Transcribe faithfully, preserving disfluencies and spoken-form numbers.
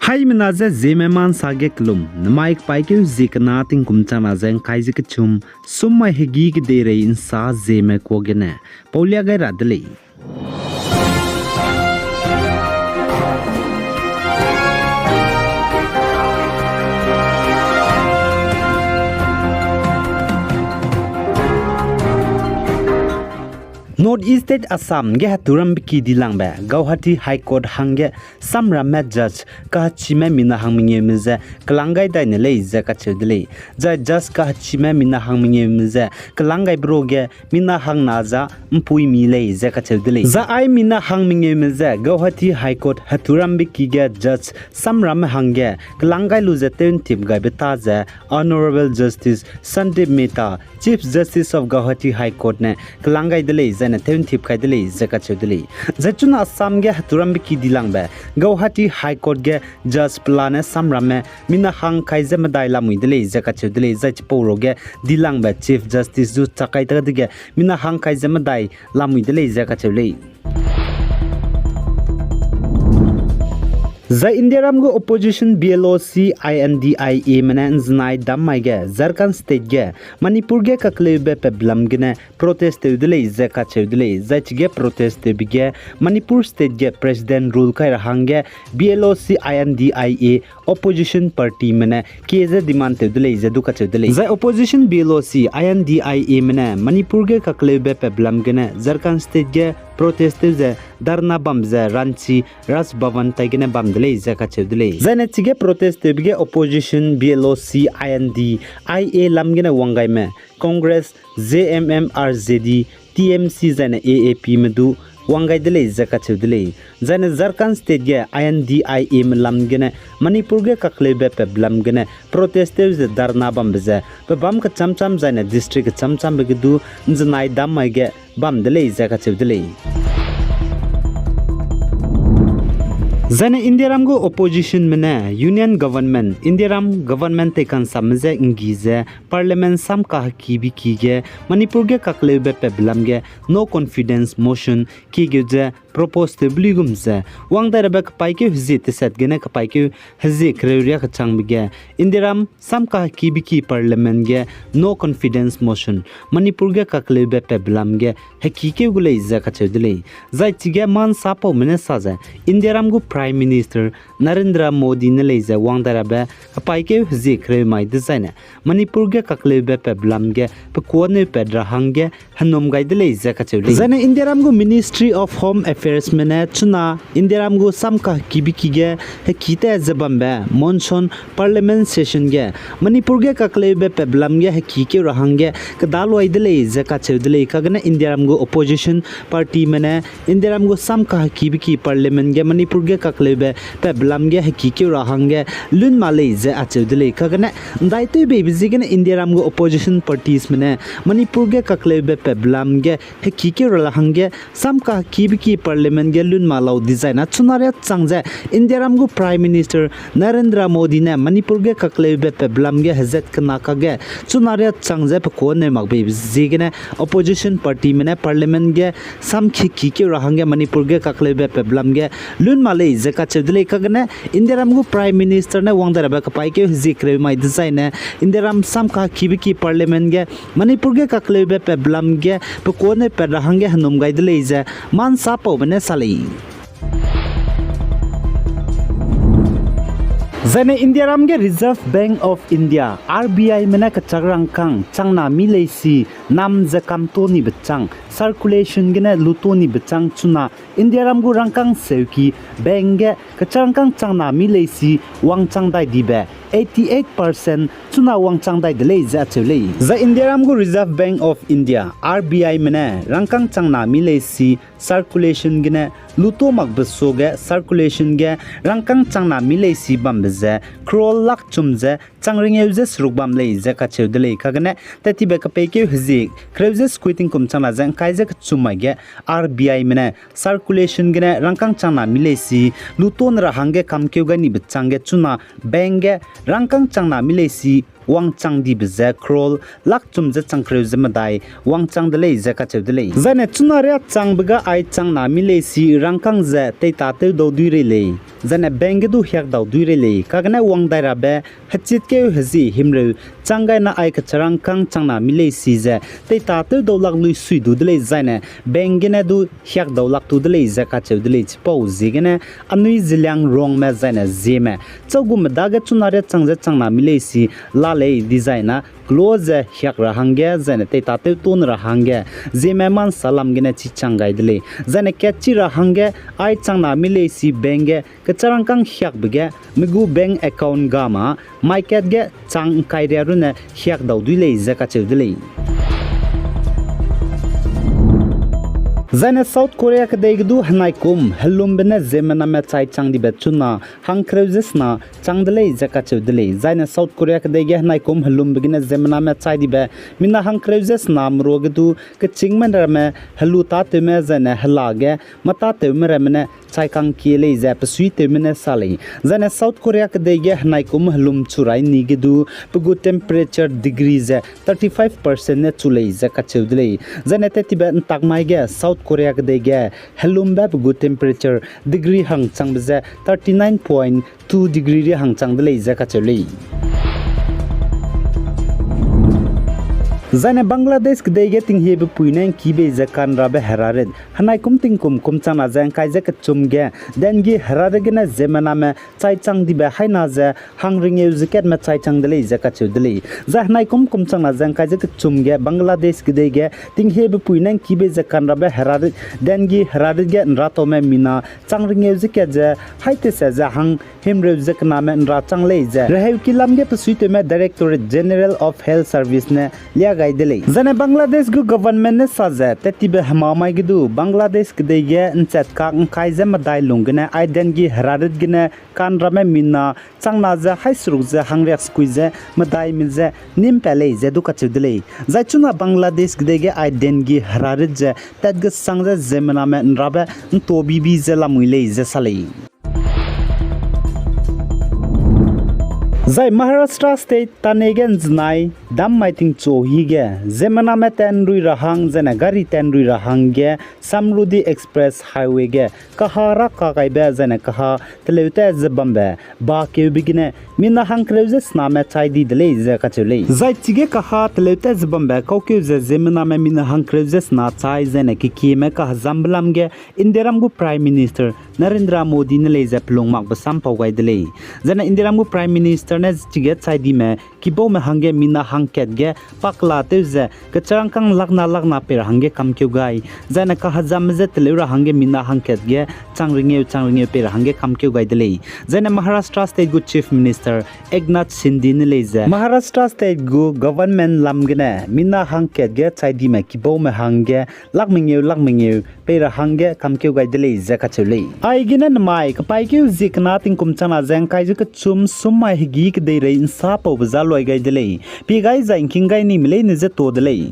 Haimena ze Zeme ma nsa ge kelum, namai kepaîkeu zie kena tingkum chang na ze ngkai ze kechum, summai hegî kedeirei nsa Zeme kuâ gene paulia gai ra de lei. North East State Assam ge heturambe ki dilangbe Guwahati High Court hangge samramme judge kahechime mina hang mengeume ze kelang gai dai ne lei ze kacheu de lei. Zai judge kahechime mina hang mengeume ze kelang gaibe ruage mina hangna za mpuimi lei ze kacheu de lei. Zai ai mina hang mengeume ze Guwahati High Court heturambe ki ge judge samramme hangge kelang gai lu ze tew'ntip gaibe ta ze Honourable Justice Sandeep Mehta, Chief Justice of Guwahati High Court ne kelang gai de lei, zaine tew'ntip kai de lei ze kacheu de lei. Zai chuna Assam ge heturambe ki dilangbe Guwahati High Court ge judge pelane samramme mina hang kai ze medai lamui de lei ze kacheu de lei. Zai chipau ruage dilangbe Chief Justice zu chak kai ta dege mina hang kai ze medai lamui de lei ze kacheu lei. Zai Indiaram gu opposition B L O C I N D I A me ne nzenai dam mai ge Jharkhand State ge Manipur ge kakleube peblam gene protest tew de lei ze kacheu de lei. Zai chige protest tewbe ge Manipur State ge President rule kai ra hangge B L O C I N D I A opposition party me ne kie ze demand tew de lei ze du kacheu de lei. Zai opposition B L O C I N D I A me ne Manipur ge kakleube peblam gene Jharkhand State ge protest tew ze dharna bam ze Ranchi Raj Bhavan tai gene bam de lei ze kacheu de lei. Zaine chige protest tewbe ge opposition B L O C I N D I A lam gene wang gaime Congress, J M M, R J D, T M C zaine A A P me du wang gai de lei ze kacheu de lei. Zaine Jharkhand State ge I N D I A me lam gene Manipur ge kakleube peblam gene protest tew ze dharna bambe ze pebâm kechâm châm zaine district kechâm châmbe ge du nzenai dam mai ge bam de lei ze kacheu de lei. Zaine Indiaram gu opposition me ne Union Government, Indiaram Government tei kansamme je nggi ze Parliament sam kahekibe ki ge Manipur ge kakleube peblam ge no confidence motion kiegeu ze propose tewbe luigum ze wang dai rabe kepaîkeu hezie teset gene kepaîkeu hezie kereu riâ kechangbe ge Indiaram sam kahekibe ki Parliament ge no confidence motion Manipur ge kakleube peblam ge hekikeu gu lei ze kacheu de lei. Zai chige mâ nsapaume ne sa ze Indiaram gu Prime Minister Narendra Modi ne lei ze wang dai rabe kepaîkeu hezie kereu mai dezaine Manipur ge kakleube peblam ge pekuâ neu pat ra hangge henum gai de lei ze kacheu lei. Zaine Indiaram gu Ministry of Home Affairs me ne chuna Indiaram gu sam kahekibe ki ge heki ta ze bambe monsoon Parliament session ge Manipur ge kakleube peblam ge hekikeu ra hangge kedaloi de lei ze kacheu de lei. Kagene Indiaram gu opposition party me ne Indiaram gu sam kahekibe ki Parliament ge Manipur ge kakleube peblam ge hekikeu ra hangge lun ma lei ze acheu de lei. Kagene ndaitewbeibe ziegene Indiaram gu opposition parties me ne Manipur ge kakleube peblam ge hekikeu ra la hangge sam kahekibe ki Parliament ge lun ma lau dezaine chuna riâ chang ze Indiaram gu Prime Minister Narendra Modi ne Manipur ge kakleube peblam ge hezat kena kage chuna riâ chang ze pekuâ neu makbeibe ziegene opposition party me ne Parliament ge sam hekikeu ra hangge Manipur ge kakleube peblam ge lun ma lei ze kacheu de lei. Kagene Indiaram gu Prime Minister ne wang dai rabe kepaîkeu hezie kereu mai dezaine Indiaram sam kahekibe ki Parliament ge Manipur ge kakleube peblam ge pekuâ neu pat ra hangge henum gai de lei ze mâ nsapaume ne sa lei. Zaine Indiaram ge Reserve Bank of India, R B I me ne kechak rangkâng changna mi leisi nam ze kamto ni bechâng, circulation gene luto ni bechâng chuna Indiaram gu rangkâng seuki bank ge kechak rangkâng changna mi leisi wangchang dai dibe eighty eight percent chuna wangchang dai de lei ze acheu lei. Zai Indiaram gu Reserve Bank of India, R B I me ne rangkâng changna mi leisi circulation gene luto makbe suage circulation ge rangkâng changna mi leisi bambe ze crore lak chum ze chang ringeu ze seruk bam lei ze kacheu de lei. Kagene tattibe kepeikeu hezie kereu ze sekui tingkum changna ze ngkai ze kechum mai ge R B I me ne circulation gene rangkâng changna mi leisi luto ne ra hangge kamkeu gai ni bechâng ge chuna bank ge rangkâng changna mi leisi wangchang dibe ze crore lakchum ze changkereu ze medai wangchang de lei ze kacheu de lei. Zaine chuna riâ changbe ge ai changna mi leisi rangkâng ze teitatew dau dui rei lei. Zaine bank ge du hiak dau dui rei lei. Kagene wang dai rabe hechitkeu hezi himreu chang gaine ai kecharangkâng changna mi leisi ze teitatew dau lak lui sui du de lei zaine bank gene du hiak dau lak tu de lei ze kacheu de lei. Chipau ziegene anui Zeliangrongme zaine Zeme chau gume dage chuna riâ chang ze changna mi leisi la lei dizai na close ze hiak ra hangge zaine teitatew tone ra hangge Zeme mansa lam gene chichang gai de lei. Zaine katchi ra hangge ai changna mi leisi bank ge kecharangkâng hiakbe ge mi gu bank account ga ma mai kat ge chang ngkai riâ runne hiak dau dui lei ze kacheu de lei. Zaine South Korea kedei ge du henaikum helumbe ne ziemmename chai chang dibe chuna hangkereu ze sena chang de lei ze kacheu de lei. Zaine South Korea kedei ge henaikum helumbe gene ziemmename chai dibe mina hangkereu ze sena merua ge du kechîngme ramme helu tâtewme zaine hela ge mâtâtewme ramme ne chai kangkie lei ze pesuitewme ne sa lei. Zaine South Korea kedei ge henaikum helum chu rai ni ge du pe gu temperature degree ze thirty-five percent ne chu lei ze kacheu de lei. Zaine tettibe ntak mai ge South Korea kedei ge helumbe pe gu temperature degree hangchangbe ze thirty-nine point two degree ri hangchang de lei ze kacheu lei. Zaine Bangladesh kedei ge tinghiebe pui ne ngkî bei ze kanrabe herarit henaikum tingkum kum changna ze ngkai ze kechum ge dengue herarit gene ziemmename chai chang dibe haina ze hang rengeu ze katme chai chang de lei ze kacheu de lei. Zai henaikum kum changna ze ngkai ze kechum ge Bangladesh kedei ge tinghiebe pui ne ngkî bei ze kanrabe herarit dengue herarit ge nrataume mina chang rengeu ze kat ze haitese ze hang himreu ze kename nra chang lei ze reheuki lam ge pesuitewme Directorate General of Health Service ne lia gai de lei. Zaine Bangladesh gu government ne sa ze tettibe hema mai ge du Bangladesh kedei ge nchetkak ngkai ze medai lung gene ai dengue herarit gene kanramme mina changna ze haiseruk ze hangriak sekui ze medaime ze nîm pat lei ze du kacheu de lei. Zai chuna Bangladesh kedei ge ai dengue herarit ze tat gesang ze ziemmename nrabe nto bibi ze lamui lei ze sa lei. Zai Maharashtra State Thane ge nzenai dam mai tingchu hige ziemmename tat nrui ra hang zaine gari tat nrui ra hangge Samruddhi Express Highway ge kaha ra kagaibe zaine kaha teleu tat ze bambe ba keube gene mina hangkereu ze sename chai di de lei ze kacheu lei. Zai chige kaha teleu tat ze bambe kaukeu ze ziemmename mina hangkereu ze sena chai zaine kekieme kahezambe lam ge Indiaram gu Prime Minister Narendra Modi ne lei ze pelung makbe sam pau gai de lei. Zaine Indiaram gu Prime Minister ne chige chai dime kibaume hangge mina hangkat ge pakla tew ze kecharangkâng lakna lakna pei ra hangge kamkeu gai, zaine kahezamme je teleu ra hangge mina hangkat ge chang rengeu chang rengeu pei ra hangge kamkeu gai de lei. Zaine Maharashtra State gu Chief Minister Eknath Shinde ne lei ze Maharashtra State gu government lam gene mina hangkat ge chai dime kibaume hangge lak mengeu lak mengeu pei ra hangge kamkeu gai de lei ze kacheu lei. Aigene nemai kapaîkeu zie kena tingkum changna ze ngkai ze kechum sum mai hegî kedeirei nsa paube za luai gai de lei. Pie gai zai ngking gai nime leine je to de lei.